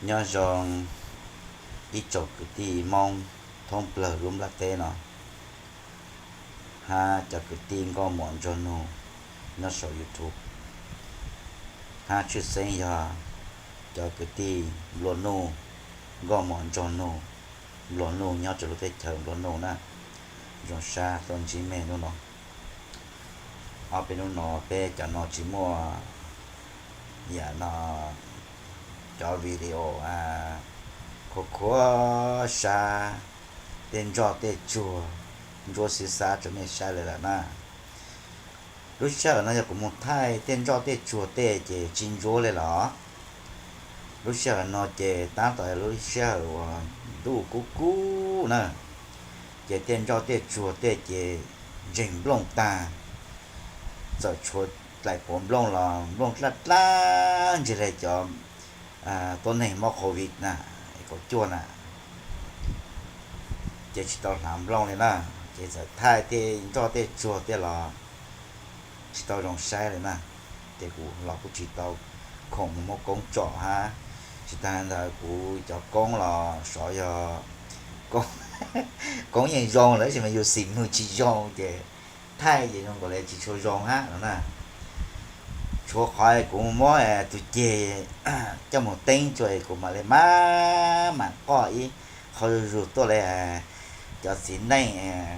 Nyob zoo ib tsoom kwv tij Hmoob thoob plawg lub nplaj teb no, hab cov kwv tij nkauj muam nraug nug nyob saum YouTube, hab tshwj xeeb yog cov kwv tij nplua nuj, nkauj muam nraug nug, nplua nuj nyob rua lub teb chaws nplua nuj na. Zoo sab tuaj ntsib mej hnub no. Ob peb hnub no peb cov no tsis muaj yam no, cov video khuav khuav sab tej ntsoj tej tsuag ntsuab xib xab rua mej saib le lawm na. Lub sij hawm no yog kuv moog thaij tej ntsoj tej tsuag tej ces tsis ntsuab le los. Lub sij hawm no ces tab tom lub sij hawm uas ntuj kub kub na, ces tej ntsoj tej tsuag tej ces ntseeg nplooj taag, txawm tshuav dlaim puav nplooj los nplooj dlaj dlaj ntseg le cov tuab neeg mob covid na, kaum cuaj na, ces tsis tau hlav nplooj le na. Ces txawm thaij tej ntsoj tej tsuag tej los tsis tau zoo saib le na. Ces kuv los kuj tsis tau khoom mus muab koob tsom hab, tsis taag ntawd kuv cov koob los xyov yog koob yeej zoo lawm tab sis mas yus xim mws tsis zoo ces thaij ces zoo nkaus le tsis tshua zoo hab no na. Tshuav qhov kuv muab tug ceg coj mus teeb tsua kuv mam le mam mam qoj ib qho zuj zug tuaj le cov txiv neej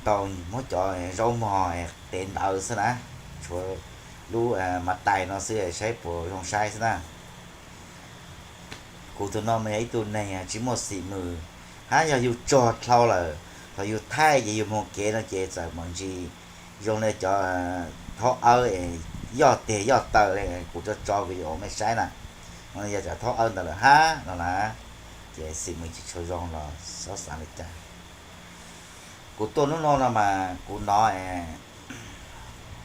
tau muab cov zaub mog tev ntawd xwb na. Tshuav lub mas tais no xwb saib puas zoo saib xwb na. Kuv tug no mas yog ib tug neeg tsis muaj xim mws, hab yog yug tsog dlhau lawm, thaum yug thaij ces yug moog kev no ces txawm mam ntsis zoo le cov thaub awb es yoj teg yoj taw le kuv tso tso video mej saib na. Yog cov thaub awb ntawd lawm hab no na, ces xim mws tsis tshua zoo los xob xaav le caag. Kuv tuaj hnub no no mas kuv nov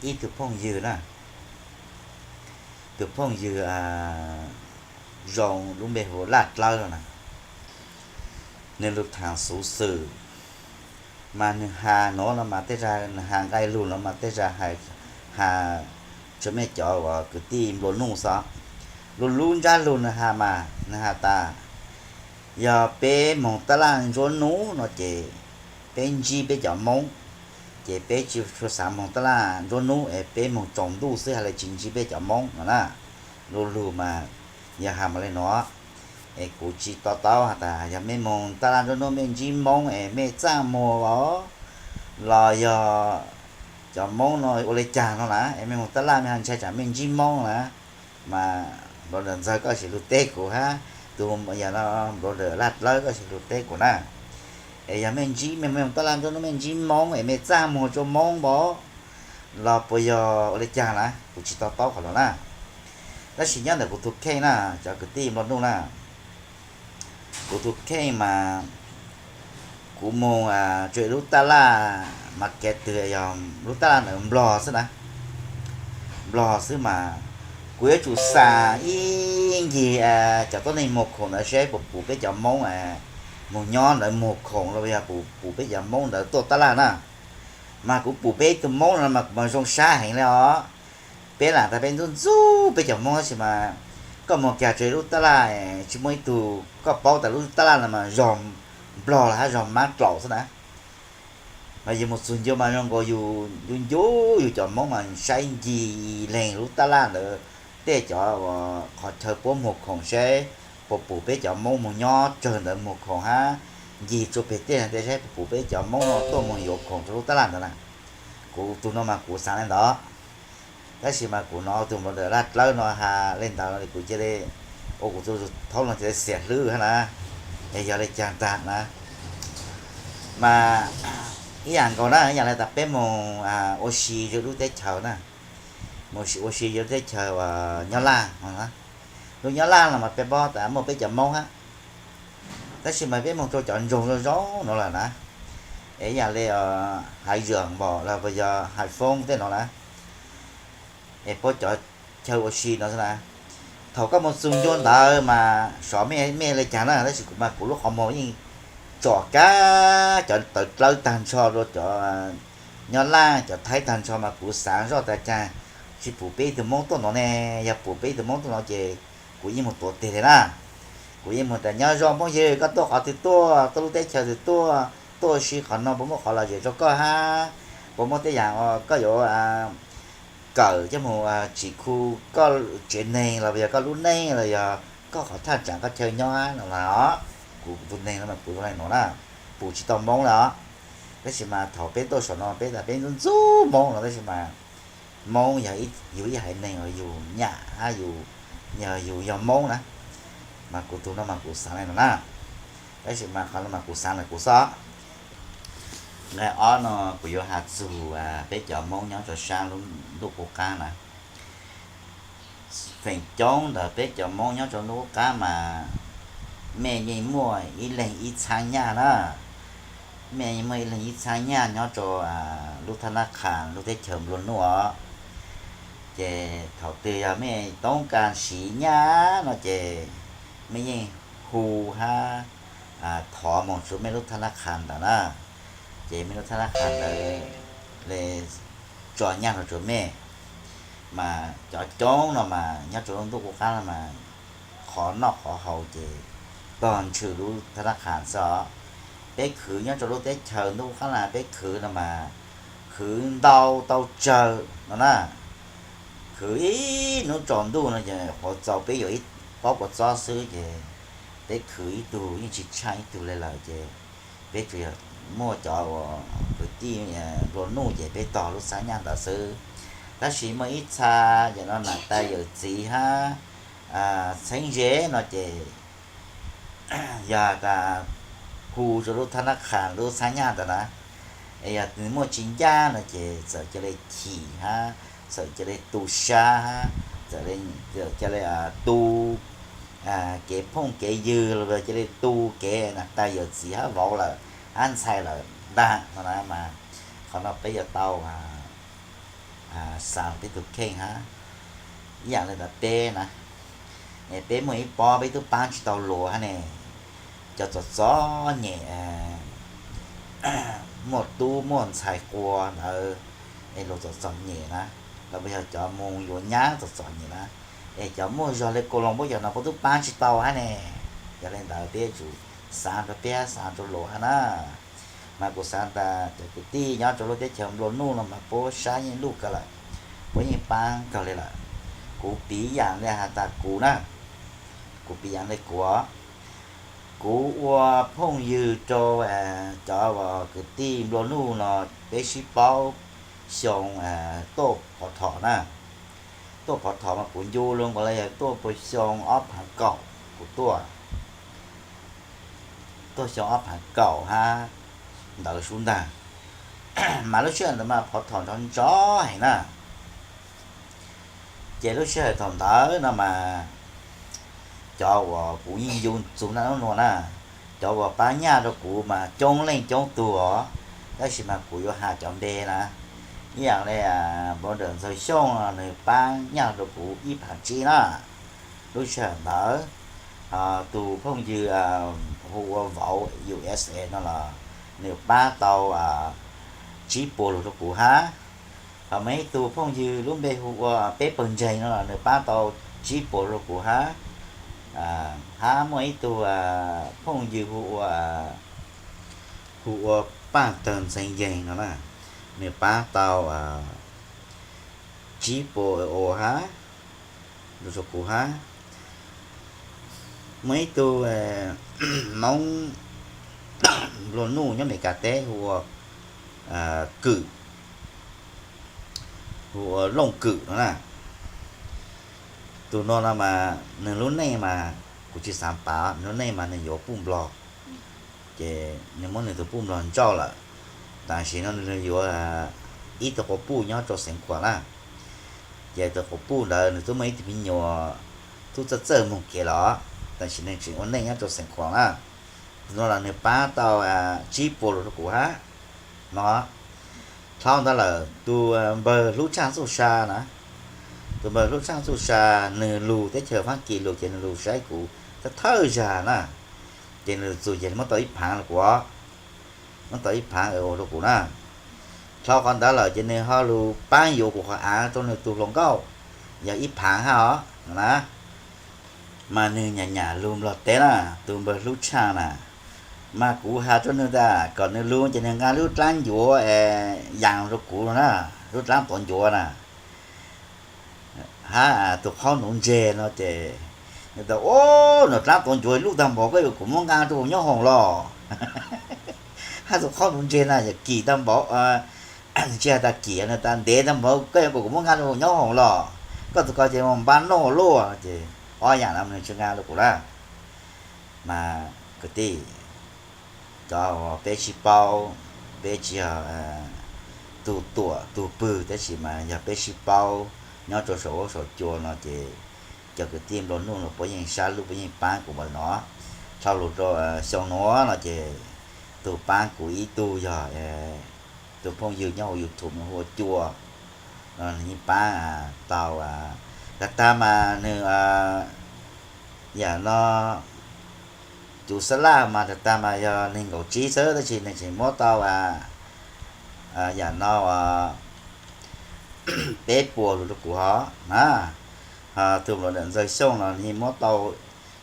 ib tug phooj ywg na, tug phooj ywg zoo lub npe hu Laj Dlawb no na, nwg lug thaam xuv xwm, mas nwg has nuav no mas tej zag nwg has nqai lug no mas tej zag has rua mej cov uas kwv tij nplua nuj xwb. Lub lub ntsab lug nwg has mas nwg has tas, yog peb moog taj laj nruab nub no ces peb ntsib peb cov Moob, ces peb tsis tshua xav moog taj laj nruab nub es peb moog tsaus ntuj xwb has le tsis ntsib peb cov Moob no na. Lub lug mas yog has mas le nuav, es kuv tsis to taub has tas yog mej moog taj laj nruab nub mej ntsib Moob es mej txaj muag los, los yog cov Moob no ua le caag no na, es mej moog taj laj mej ho ntshai tsam mej ntsib Moob na. Mas nplua nuj Ntxawg koj sim lug teb kuv hab, tug yog no nplua nuj Laj Dlawb koj sim lug teb kuv na, es yog mej ntsib mej moog taj laj nruab nub mej ntsib Moob es mej txaj muag rua Moob npaum los puas yog ua le caag na, kuv tsis to taub qhov nuav na. Tab sis nyob ntawm kuv tug kheej na, cov kwv tij nplua nuj na, kuv tug kheej mas kuv moog tsua lub taj laj mas kev twg yog lub taj laj ntawd Nplog xwb na, Nplog xwb mas kuv yuav tsum xaam ib ncig cov tuab neeg muag khoom ntawd seb puas pum peb cov Moob moog nyob ntawd muag khoom los yog pum peb cov Moob ntawd tuaj taj laj na. Mas kuv pum peb ib tug Moob no mas kuv mas zoo sab heev le os. Peb lam tas peb ntxub ntxub peb cov Moob tab sis mas koj moog kag tsua lub taj laj tsis muaj ib tug, koj paub tas lub taj laj no mas zog Nplog los hab zog Mab Dlaum xwb na. Mas yug moog txug ncua mas zoo nkaus yug ncu ncu yug cov Moob mas saib ncig leeg lub taj laj ntawd tej cov qhov chaw puab muag khoom seb puas pum peb cov Moob moog nyob tsawg ntawd muag khoom hab ncig tsua peg tej tej seb puas pum peb cov Moob no tuaj moog yuav khoom rua lub taj laj ntawd na. Kuv tug no mas kuv xaav le ntawd. Tab sis mas kuv nov tug nplua nuj Laj Dlawb no has le ntawd kuv cia li ua kuv tug thaub no cia li xiam hlwb hab na. Es yog le caag tag na, mas ib yaam nkaus na, ib yaam le tas peb moog ua si zoo lub teb chaws na, moog ua si zoo lub teb chaws uas Nyob Laj no. Lub Nyob Laj no mas peb paub tas muaj peb cov Moob hab, tab sis mas peb moog rua cov ntsoog zoo zoo no lawm na. Es ib yaam le Haiv Zwm Npaum los yog Haiv Foob tej no na, es puab cov chaw ua si no xwb na. Thaum koj moog txug ncua ntawd mas xyov mej mej le caag na, tab sis kuv mas kuv lub qhov muag yeej tsom kab cov tawv dlawb tag nrho rua cov Nyob Laj cov Thaib tag nrho mas kuv xaav zoj tas caag tsis pum peb ib tug Moob tuaj no ne. Yog pum peb ib tug Moob tuaj no ces kuv yeej moog tuav teg le na. Kuv yeej mus tas nyob zoo phooj ywg, koj tuaj qhov twg tuaj, tuaj lub teb chaws twg tuaj, tuaj ua si qhov no puas muaj qhov lom zem rau koj hab, puas muaj tej yam uas koj yuav kawm coj mus tsim khu koj tsev neeg los yog koj lub neej los yog koj qhov thaj tsam koj chaw nyob no los. Kuv tus neeg no mas kuv zoo li no na, pum tsis tau Hmoob li os. Tab sis mas thaum peb tuaj saum no peb tas peb ntxub ntxub Hmoob no tab sis mas Hmoob yog yus ib haiv neeg uas yus nyam hab yus, yog yus yog Hmoob na, mas kuv tus no mas kuv xaav li no na. Tab sis mas qhov no mas kuv xaav lawm kuv xwb. Nqe ob no kuv yuav has txug peb cov Hmoob nyob rau sab lub ntuj qub qab na. Feem coob ntawd peb cov Hmoob nyob rau ntuj qub qab mas mej yeej muaj ib leeg ib txhab nyaj na. Mej yeej muaj ib leeg ib txhab nyaj nyob rau lub thab nab qhas lub teb chaws nplua nuj os. Ces thaum twg yog mej toob kas siv nyaj no ces mej yeej hu hab thov moog rua mej lub thab nab qhas ntawd na. Ces mej lub thab nab qhas ntawd le tso nyaj rua mej. Mas cov coob no mas nyob rau lub ntuj qub qab no mas qhov noj qhov haus ces tog ntshw lub thab nab qhas xwb os. Peb khwv nyob rau lub teb chaws ntuj qub qab na peb khwv no mas khwv ntau tau tsawg no na. Khwv ib hnub tsaus ntuj no ces qhuav txaus peb yuav ib pob kua txob xwb ces peb khwv ib tug yeej tsis tshaaj ib tug le lawm ces peb tsuas yog muaj cov uas kwv tij nplua nuj ces peb tog lub txhab nyaj ntawd xwb. Tab sis muaj ib txha yam no nam tais yawm txiv hab txheeb ze no ces yog tas hu rua lub thab nab qhas lub txhab nyaj ntawd na, es yog nws muaj tsis ncaj no ces txawm ca le chim hab txawm ca le tu sab hab txawm ca le tu kev phooj kev ywg los ca le tu kev nam tais yawm txiv hab vauv lawm hab ntxhais lawm ntag no na mas qhov no peb yuav tau xaav peb tug kheej hab. Ib yam le ntawd peb na, peb muaj ib pob peb tub paab tsis tau luas hab ne, cov txom txom nyem muaj tub muaj ntxhais qua ntawd es luas txom txom nyem na, los puas yog cov moog yuav nyab txom txom nyem na, es cov muaj zog le kaus loos puab cov no puab tub paab tsis tau hab ne. Yog le ntawd peb yuav tsum xaav rua peb hab xaav rua luas hab na. Mas kuv xaav tas cov kwv tij nyob rau lub teb chaws nplua nuj no mas puab sab yeej luj kawg lawm, puab yeej paab kawg le lawm. Kuv piv yam le has tas kuv na, kuv piv yam le kuv, kuv ua phooj ywg rau cov kwv tij nplua nuj no peb sib paub xyoo tuaj phov thom na. Tuaj phov thom mas kuv ncu lug nkaus le yog tuaj puag xyoo ob phaav kaum kuv tuaj, tuaj xyoo ob phaav kaum hab ntawd sub ntag. Mas lub sij hawm ntawd mas phov thom nrov nrov heev na. Ces lub sij hawm thaum ntawd no mas cov uas kuv yeej ncu txug naj nub nua na, cov uas paab nyaj rau kuv mas coob leej coob tug os, tab sis mas kuv yuav has cov npe na. Ib yam li brother Ntxawg Xyooj no nws paab nyaj rau kuv ib phaav tsib na. Lub sij hawm ntawd tug phooj ywg hu ua vauv U S A no los nws paab tau tsib puas lug rau kuv hab. Ho muaj ib tug phooj ywg lub npe hu ua Peb Pawg Ntseeg no los nws paab tau tsib puas rau kuv hab. Hab muaj ib tug phooj ywg hu ua, hu ua Paaj Tawg Ntxhee Yeeg no na, nws paab tau tsib puas euro hab, rau kuv hab. Muaj ib tug Hmoob nplua nuj nyob Amelikas teb hu ua Kwm, hu ua Looj Kwm no na. Tus no no mas nws lub neej mas kuv tsis xaav pav, nws lub neej mas nws yuav puj nplog, ces nws muab nws tus puj nplog ntsauj lawm. Tam sim no nws yuav ib tug quas puj nyob rau Xeev Khuam na. Ces tus quas puj ntawd nws twb muaj ib tug me nyuam tub txawj txawj moog kev los, tam sim nws tseem ua neej nyob rau Xeev Khuam na. Tus no los nws paab tau tsib puas lug rau kuv hab no. Dhau ntawd lawm tus npawg Hlub Tshaaj Txuj Sa na, tus npawg Hlub Tshaaj Txuj Sa nws lug teb chaws Fab Kis lug ces nws lug saib kuv thawj thawj zag na, ces nws txug ces muab tau ib phaav rau kuv, muab tau ib phaav euro rau kuv na. Dhau qhov ntawd lawm ces nws ho lug paab yuav kuv qhov av rau nws tus hluas nkauj, yog ib phaav hab os na. Mas nws nyam nyam lug Nplog teb na, tus npawg hlub tshaj na, mas kuv has rau nws tas kom nws lug ces nws nqa lub dlaab ncuav es yas rau kuv na, lub dlaab tuav ncuav na. Hab tus qhaub nuv ntseg no ces nws tas, Ub, nws dlaab tuav ncuav lub tag npaum, koj yuav kom kuv muab nqa rau huv nyob hoom los? Hab tus qhaub nuv ntseg na yog kim tag npaum, tsis has tas kim, nws tas ntev tag npaum, koj yuav kom kuv muab nqa rau huv nyob hoom los? Koj tus ko ces npab noj luaj. Ces ob yam no nws tsis nqa rau kuv na. Mas kwv tij, cov peb sib paub, peb tsis yog tug tuam tug pwg, tab sis mas yog peb sib paub nyob rau saum huab saum cua no ces cov kwv tij nplua nuj no puab yeej sab lub, puab yeej paab kuv npaum no. Dhau lug rau xyoo nuav no ces tug paab kuv ib tug yog tus phooj ywg nyob huv YouTube no hu ua Cua, nws yeej paab tau. Tag tag mas nws yam no, cov xab laj mas tag tag mas yog neeg nkaum tsib xwb, tab sis nws tseem muab tau yam no peb puas lus rau kuv hov na. Ho tus nplua nuj Ntxawg Xyooj no nws yeej muab tau,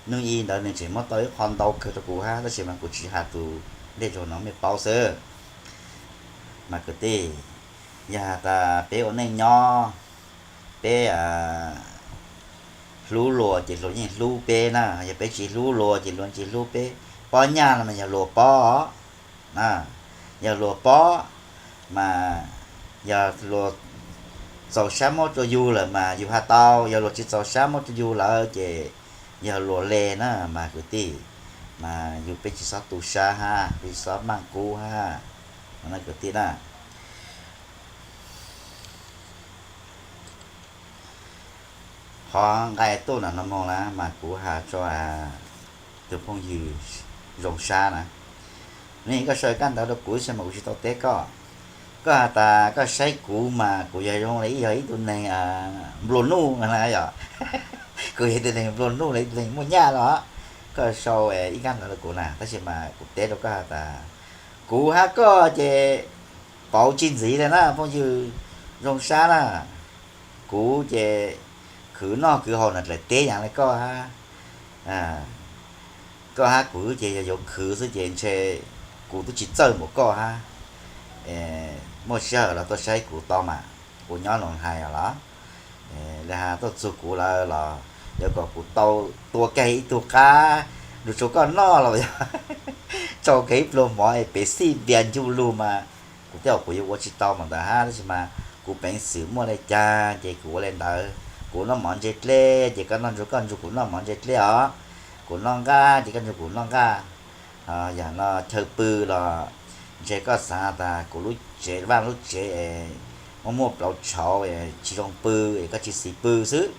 nub i ntawd nws tseem muab tau ib qho ntau kawg rau kuv hab, tab sis mas kuv tsis has tus ntej rau no mej paub xwb. Mas kwv tij, yog has tas peb ua neej nyob, peb hlub luag ces luag yeej hlub peb na, yog peb tsis hlub luag ces luag tsis hlub peb. Pob nyaj no mas yog luag pob, yog luag pob mas yog luag txaus sab muab rau yug lawm mas yug has tau, yog luag tsis txaus sab muab rau yug lawm ces yog luag le na mas kwv tij. Mas yug peb tsis xob tu sab hab peb tsis xob maaj kub hab, kwv tij na. Qhov nqaij tuaj nram no moog na mas kuv has rua tus phooj ywg Zoo Sab na. Nws koj sau kab ntawv rau kuv tab sis mas kuv tsis tau teb koj. Koj has tas koj saib kuv mas kuv yog zoo le ib, yog ib tug neeg nplua nuj na yog. Kuv yog ib tug neeg nplua nuj le ib tug neeg muaj nyaj no. Koj sau ib kab ntawv rau kuv na, tab sis mas kuv teb rau koj has tas kuv hab koj ces pauv tsis ntxiv le na phooj ywg Zoo Sab na. Kuv ces khwv noj khwv haus na dlaim teb yaav le koj hab. Koj hab kuv ces yog yuav khwv xwb ces ntshe kuv twb tsis txawj npaum koj hab. Muaj sij hawm los tuaj saib kuv tau mas, kuv nyob Noom Hais os los, le has tuaj txug kuv lawm los yuav kom kuv tau tua kiag ib tug qab rau koj noj los yog tsau kiag ib pluag mov es pem xij npias ncu lug mas kuv tej zaum kuv yuav ua tsis tau mas ntawd hab, tab sis mas kuv peev xwm muaj le caag ces kuv ua le ntawd. Kuv noj mov ntse dleb ces koj noj ntsuag, koj ntsuag kuv noj mov ntse dleb os. Kuv noj nqaj ces koj ntsuag kuv noj nqaj. Yam no chaw pw los ntshe koj xaav tas kuv lub tsev, vaaj lub tsev es muaj muaj plauv tshauv tsis zoo pw es koj tsis xis pw xwb.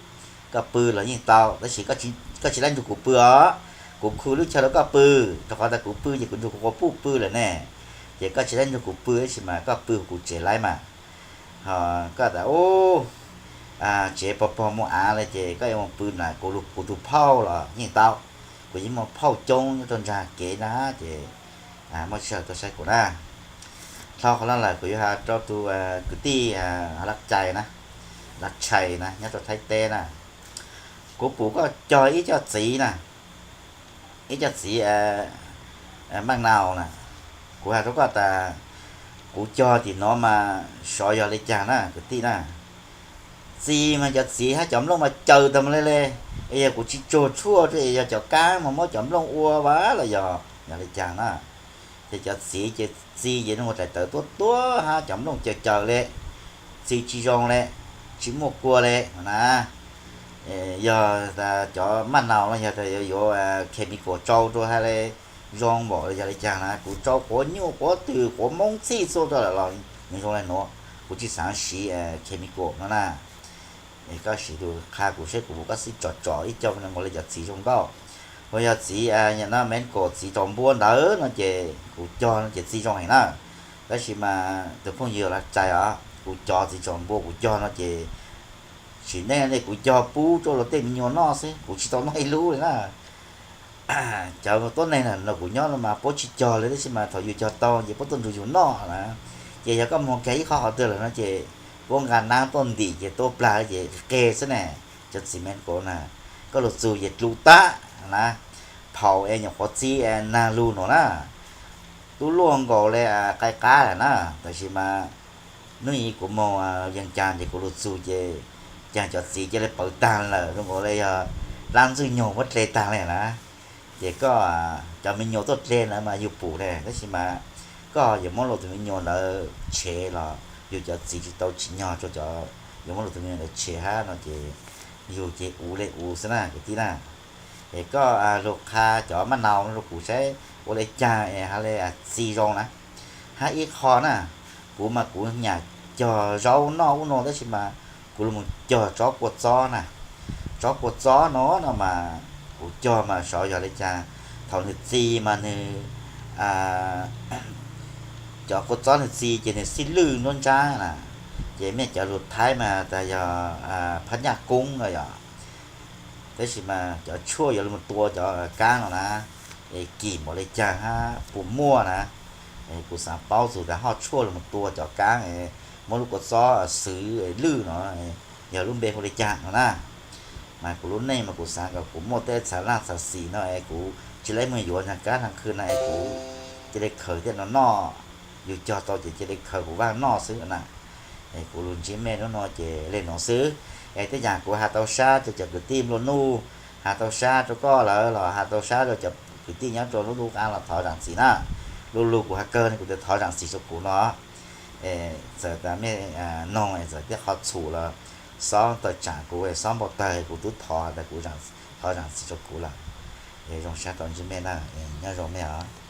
Koj pw los yeej tau tab sis koj tsis laib nrug kuv pw os. Kuv khu lub chaw rau koj pw, rau qhov tas kuv pw ces kuv nrug kuv quas puj pw lawm ne. Ces koj tsis laib nrug kuv pw tab sis mas koj pw huv kuv tsev laib mas. Ho koj tas ub, tsev pog pog muaj av le ces koj yuav mus pw na, kuv, kuv tus phauj los yeej tau. Kuv yeej muaj phauj coob nyob rau nraag kev na ces muaj sij hawm tuaj saib kuv na. Dlhau qhov no lawm kuv yuav has rau tus kwv tij Laj Tshais na, Laj Tshais na nyob rau Thaib teb na. Kuv pum koj cog ib co txiv na, ib co txiv maaj nau na. Kuv has rau koj tas kuv cog tim no mas xyov yog le caag na kwv tij na. Txiv mas cov txiv hab cov nplooj mas caws tag mus le le, es yog kuv tsis tsuag tshuaj rua es yog cov kaab mas muab cov nplooj ua vas los yog, yog le caag na. Ces cov txiv ces txi ces zoo ua daim tawv tuab tuab hab cov nplooj caws caws le, txi tsis zoo le, tsis muaj kua le na. Yog cov maaj nau no yog yuav chemical tsau rua hab le zoo npaum le yog le caag na. Kuv tsau quav nyuj quav twm quav moob txhij txhua rua lawm los nws zoo le nuav, kuv tsis xaav siv chemical no na. Koj sim lug qha kuv saib kuv, koj xij tsom tsom ib co nkaus le cov txiv zoo nkauj. Ho yog txiv no, mens kaum txiv tsaus npua ntawd no ces kuv cog no ces txi zoo heev na. Tab sis mas tus phooj ywg Laj Tshais os, kuv cov txiv tsaus npua kuv cog no ces tsim neej kuv cog pub rau luag tej me nyuam noj xwb, kuv tsis tau noj ib lub li na. Cov tuab neeg no kuv nyob no mas puab tsis cog li, tab sis mas thaum yus cog tau ces puab tuaj nrug yus noj na. Ces yog koj moog kag ib qho qhov twg lawm no ces puab nqa naab tuaj ntim ces tuab plag ces qeg xwb ne. Cov txiv mens kaum na, koj lug txug ces dlub tag na, phaum es nyuam qhuav txi nag lug no na, tub luaj nkaus le qaib qab lawm na. Tab sis mas hnub ib kuv moog yees caag ces kuv lug txug ces caag cov txiv cia li pawv taag lawm, zoo nkaus le yog dlaab ntxwg nyoog muab dle taag le na. Ces koj cov me nyuam tuaj dle na mas yug pum le, tab sis mas koj yuav muab luag tus me nyuam ntawd tshev los yug cov txiv tsis tau tsim nyog rua cov, yuav muab luag tus me nyuam ntawd tshev hab no ces yug ces uv le uv xwb na kwv tij na. Es koj lug qha cov maj nau no rua kuv saib ua le caag es ha le txi zoo na. Hab ib qho na, kuv mas kuv nyam cog zaub noj ub no tab sis mas kuv lug moog cog tsob kua txob na. Tsob kua txob no no mas kuv cog mas xyov yog le caag, thaum nwg txi mas nwg, cov kua txob nwg txi ces nwg xib lwj nruab nrab na, ces mej cov lug Thaib mas tas yog phab nyaj koob no yog. Tab sis mas cov tshuaj yuav lug moog tua cov kaab no na, es kim npaum le caag hab puas muaj na. Kuv xaav paub txug tas ho tshuaj lug moog tua cov kaab, muab lub kua txob xwv lwj no, yog lub npe hu le caag no na. Mas kuv lub neej mas kuv xaav kom kuv muaj tej txhab laaj txhab xim no es kuv tsi lab moog yuav nraag kab nraag khw na es kuv cia li khaws tej no noj, yug cog tau ces cia li khaws kuv vaaj noj xwb na. Es kuv lug ntsib mej nub no ces le nuav xwb. Es tej zaam kuv has tau sab rua cov kwv tij nplua nuj, has tau sab rua koj lawm los has tau sab rua cov kwv tij nyob rua lub ntuj qab los thov zaam txim na. Lu lug kuv has kawg ne kuv tas thov zaam txim rua kuv no. Txawm tas mej noog es txawm tej qhov txhum los xob tawm tsaam kuv es xob npau tawg kuv tub thov tas kuv, thov zaam txim rua kuv lawm. Es zoo sab tau ntsib mej na, nyob zoo mej os.